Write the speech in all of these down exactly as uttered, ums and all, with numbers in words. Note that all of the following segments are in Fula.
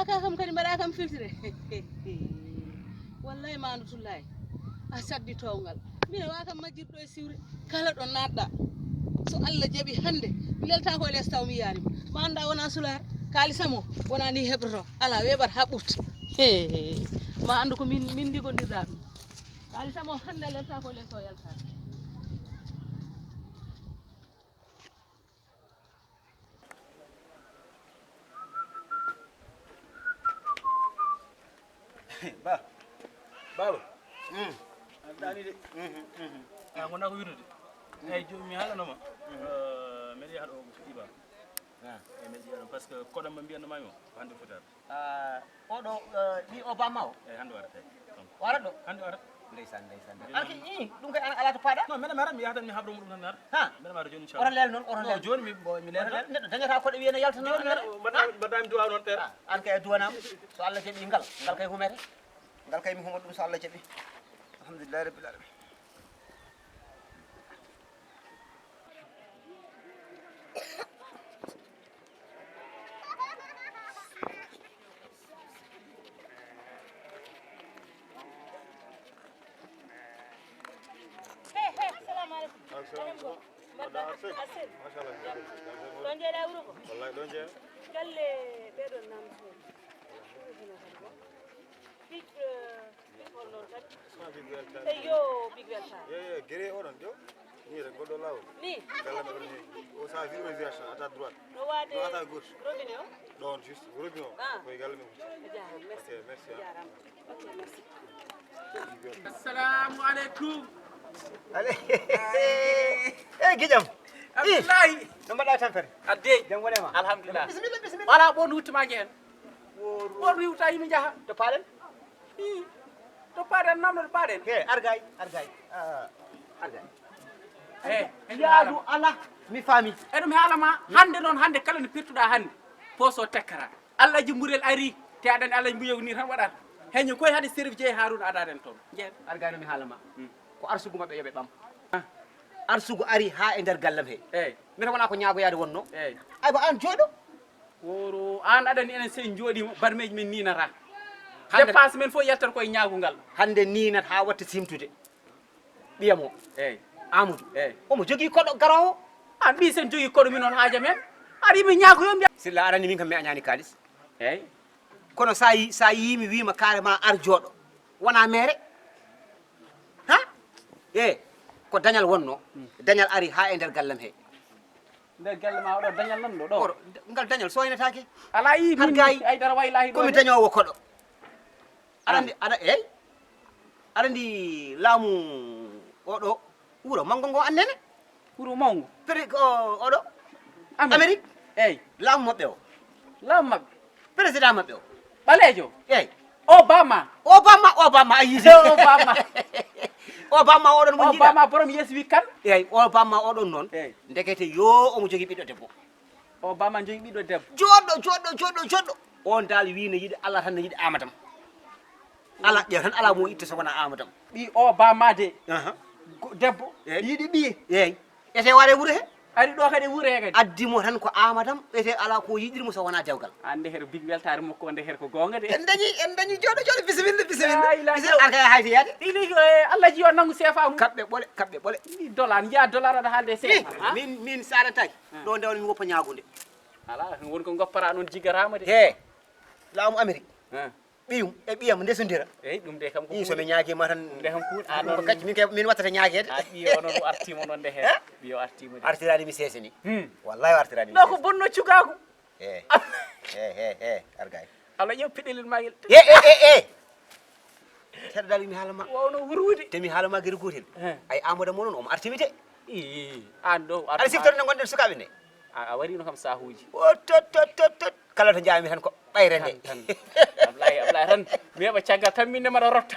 Ka kam kadi mbaɗa kam filtre. Wallay ma andu tullaay. A saddi towngal. Mbiɗa wa kam majjirɗo e siwre. Kala ɗo naatɗa. So Allah jaɓi hannde, mi lelta ko e les taw mi yaari ma. Ma annda wona sulaar. Kaalisam o wona ni heɓroto. Ala weɓat ha ɓurta. He, ma anndu ko min, min ndigondirɗa ɗum. Kaalisam o hannde a lelta ko e les taw yalta. Ba, baaba. Mm. A daani de. Mhm, mhm. A ngonaa ko wirnude. Eyi, jooni mi haalanoma. Eh, mbeɗa yaha ɗo ko Iba. Ah. Eyi, mbeɗa yaha ɗo, parce que koɗo mo mbiyanno maa o, hannde fotaani. Ah, oɗo, eh, ɓii o bamma o? Eyi, hannde warata. Wara ɗo? Hannde warata. Ndeysaan, ndeysaan. An ke, ii, ɗum kay an alaa to paaɗa? Non, mbeɗa mara, mi yahatan mi habro mo ɗum tan mi ara. Ha? Mbeɗa mara jooni, inchallah. Wara leel noon, wara leel. Jooni mi, bo-, mi leelta. Neɗɗo dañata koɗo wiyene yaltana. Jooni mi ara, mbaɗa, mbaɗa mi duwaw noon, père. Ah, an kay a duwanaama. So Allah jaɓi ngal, ngal kay humete. Ngal kay mi huma ɗum so Allah jaɓi. Alhamdulillahi rabbil alamin. He, he, salamu aleykum. Aleykum salam. Mbaɗɗa? Mbaɗɗa? Arsel? Arsel. Machallah. Ɗo njeeɗa wuro ko? Wallahi, ɗo njeeya. Galle ɓeɗon namdi. Big, eh, big hol noon kadi. Eyo, big welfare. Yo, yo, gere oɗon, jo. Ni rek, goɗɗo laawol. Ni? Galle men ni. O sa viro viration, à ta droite. No waade. No, à ta gauche. Robinet o? Ɗon, juste, robinet o. Ah. Koye galle men. A jaaraama, merci. Ok, merci, ah. A jaaraama. Ok, merci. Assalamu aleykum. Ale-, eh, giƴam. Abdullahi. No mbaɗɗa tampere? Adde. Jam wone ma? Alhamdulillah. Bisimilla, bisimilla. Wala ɓo luttuma jeen. Wor, wor riwta yimi jaha. To paaɗen? Ii. To paaɗen, namno to paaɗen. He, argay, argay. Ah, argay. He, yaadu ala, mi faami. E ɗum haala ma, hannde noon, hannde kala no pirtuɗa hannde, poso tekkata. Alhaji Mburel ari, te aɗa anndi Alhaji Mbuyew ni tan waɗata. Heño koye hade Serif Jeey Haruna adaden toon. Jeeɗa. Argayno mi haala ma. Hmm. Ko arsugu maɓɓe yo ɓe ɓam. Ah. Arsugu ari haa e nder gallam he. Eey. Mbiɗa wona ko ñaagoyaade wonno. Eey. Aywa, aan jooɗo. Woro aan aɗa anndi enen so en njooɗiima, barmeeji men niinata. Hannde dépense men fof yaltata koye ñaagungal. Hannde niinat haa watta simtude. Ɓiyam o. Eey. Amadou. Eey. Omo jogii koɗo garoowo. Aan ɓii sen jogii koɗo min on haajam en. Aɗa yimi ñaagoyo mbiya. Silla aɗa anndi min kam mi añaani kaalis. Eey. Kono sa yi-, sa yii mi wiima carrément ar jooɗo. Wona mere. Ha? E, ko dañal wonno. Hmm. Dañal ari haa e nder gallam he. Nder galle ma oɗo dañal nan ɗo, ɗo? Oɗo, ngal dañal soynataake. Alaa yi min gaay, ay dara waylaahi ɗo komi de. Dañoowo koɗo. Aɗa anndi, aɗa, eey? Aɗa anndi laamu oɗo wuro manngo ngo annene? Wuro manngo? Pere-, ko oɗo? Amérique. Amérique? Eey. Laamu maɓɓe o. Laamu maɓɓe? Président maɓɓe o. Ɓaleejo? Eey. Obama. Obama, Obama, a yiiti. Obama. Obama oɗon mo njiɗa. Obama borom yeeso wi kan? Eey, Obama oɗon noon. Eey. Ndekete yo omo jogii ɓiɗɗo debbo. Obama jogii ɓiɗɗo debbo. Jooɗɗo, jooɗɗo, jooɗɗo, jooɗɗo. On dal wii ne yiɗi Allah tan ne yiɗi Amadam. Ala ƴeew tan, ala mo itta so wona Amadam. Ɓii Obama de. Aha. Go-, debbo. Eey. Yiɗi ɓiye. Eey. Ete ware wuro he? Ari ɗo kadi wuro he kadi. Addi mo tan ko Amadam, ete ala ko yiɗiri mo so wona dewgal. Ande her big weltaare makko, ande her ko goonga de. En dañi, en dañi, jooɗo, jooɗo, bisimilla, bisimilla. La ilaha illallah. Bisimilla, an kay a hayti yaade. Ɗi, ɗi, eh, Allah ji o nangu seefa mum. Kaɓɓe ɓole, kaɓɓe ɓole. Ɗi dollar, njiya dollar aɗa haalde e seefa, ha? Min, min sa rentaki. Ah. Ɗo ndewal mi woppa ñaagunde. Ala, won ko goppara noon jiggataama de. He, laamu Amérique. Ah. Ɓiyum e ɓiyam ndesondira. Eyi, ɗum de kam ko ii, so mi ñaagiima tan, ɗum de kam kuuɗ-, a ko noon kacci, min kay, min wattata ñaageede. A ɓiyo onon o artiima noon de heen. He? Ɓiyo artiima de. Artiraani mi seese ni. Hmm. Wallahi o artiraani mi seese. Ɗo ko bonno cukaagu. He. He, he, he, argay. Allah ƴeew piɗelel ma ngel. He, he, he, he. Seeɗa dal mi haala ma. Wawno hurwude. Te mi haala ma gere gootel. He. Ay Amadou mo noon, omo artimi de. Ii, aan ɗo aɗa siftorde nde ngonɗen sukaaɓe nde? A, a wariino kam saahuuji. O tot, tot, tot, tot. Kala to njaami tan ko ɓayre nde. Tan, tan. Ablaye, Ablaye tan. Mi heɓa caggal tan min ne mbaɗa rotta.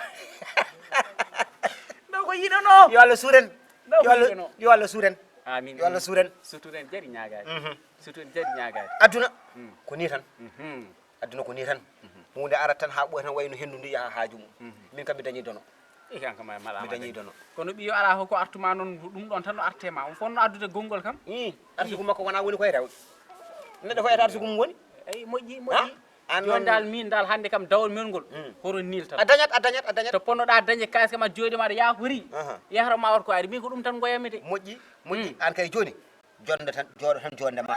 Ɗo ko yiɗono. Yo Allah suren. Ɗo ko yiɗono. Yo Allah suren. Amin. Yo Allah suren. Suturen jari ñaagaade. Mhm. Suturen jari ñaagaade. Aduna. Mm. Ko nii tan. Mhm. Aduna ko nii tan. Mhm. Huunde arat tan haa ɓooya tan wayno henndu ndu yaha haaju mum. Mhm. Min kam mi dañii dono. Eh, an kam a malaa mi dañii dono. Kono ɓiyo alaa ko artuma noon, ɗum ɗon tan no arte ma. On fof no addude gonngol kam. Ii, arsugu makko wonaa woni koye rewɓe. Neɗɗo fof eta arsugu mum woni. Eyi, moƴƴi, moƴƴi. Ha? An jooni noon dal, min dal hannde kam dawol men ngol. Mm. Hoto nil tan. A dañat, a dañat, a dañat. To ponnoɗaa dañde kaalis kam, a jooɗiima aɗa yaafori. Aha. Yahro ma oto ko ari. Min ko ɗum tan ngoyammi de. Moƴƴi, moƴƴi. Mm. An kay jooni, jonde tan, jooɗo tan jonde ma.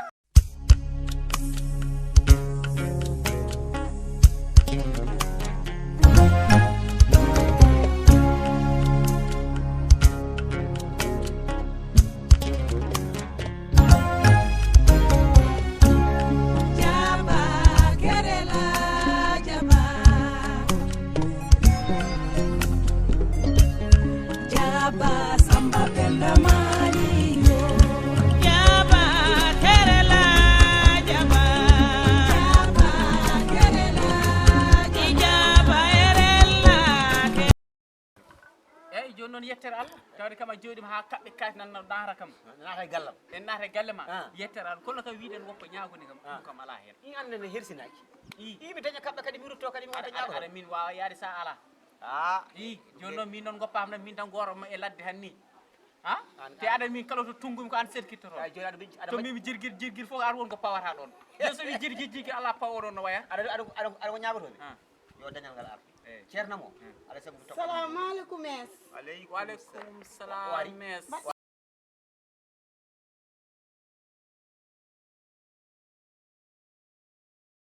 Eyyi, jooni noon yettere Allah, tawde kam a jooɗiima haa kaɓɓe kayit nan no naata kam. Naata e gallam. En naata e galle ma. Ah. Yettere Allah, kono kam wiiɗen woppa ñaaguni kam, ah, ɗum kam alaa heen. I annene hersinaaki. I. I mi daña kaɓɓe kadi mi rutto kadi mi wonta ñaagoto. Aɗa min waawa yaade sa alaa. Ah. I, jooni noon min noon ngoppaam noon min tan gooto e ladde tan ni. Ha? An, te an. Aɗa min kala to tunngumi ko an serkittoto. Ay, jooni aɗa min, aɗa to min jirgir, jirgir fof ar won ko pawata ɗoon. Yo so mi jirgir, jirgir ala pawoɗon no waya. Aɗa, aɗa, aɗa, aɗa ko ñaagoto mi? Ah. Yo dañal ngal ar. Eh. Ceerno mo. Hmm. Aɗa sabu ko tokko. Salamu aleykum, mes. Wa aleykum salam, mes.